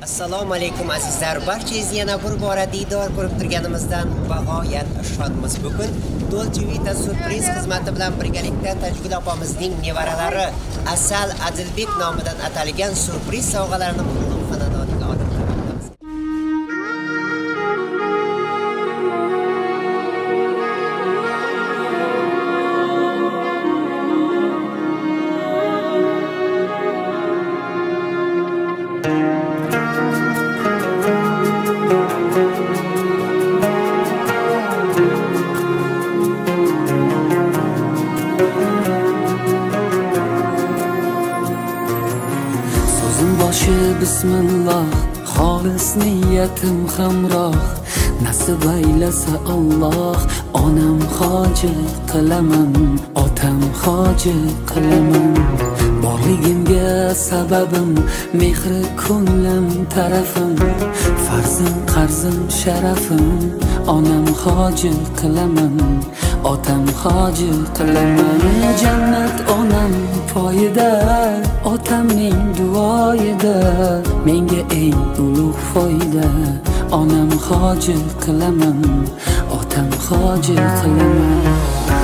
Assalomu alaykum azizlar, barchangizni yana bir bora diydor ko'rib turganimizdan bag'oyat shodmiz. Bugun Dolce Vita Surprise xizmati bilan birgalikda Tojgul opamizning nevaralari Asal Adilbek nomidan atalgan surpriz sovg'alarini ulug' xonadoniga olib kelmoqdamiz. Bismillah, xolis niyatim hamroh, nasib aylasa Alloh, onam hoji qilaman, otam hoji qilaman. Borligimga sababim, mehri ko'nglim tarafim, farzim qarzim sharafim, onam hoji qilaman, otam hoji qilaman. Jannat onam poyida, otamning duoyida, menga eng ulug' foyda, onam hoji qilaman, otam hoji qilaman.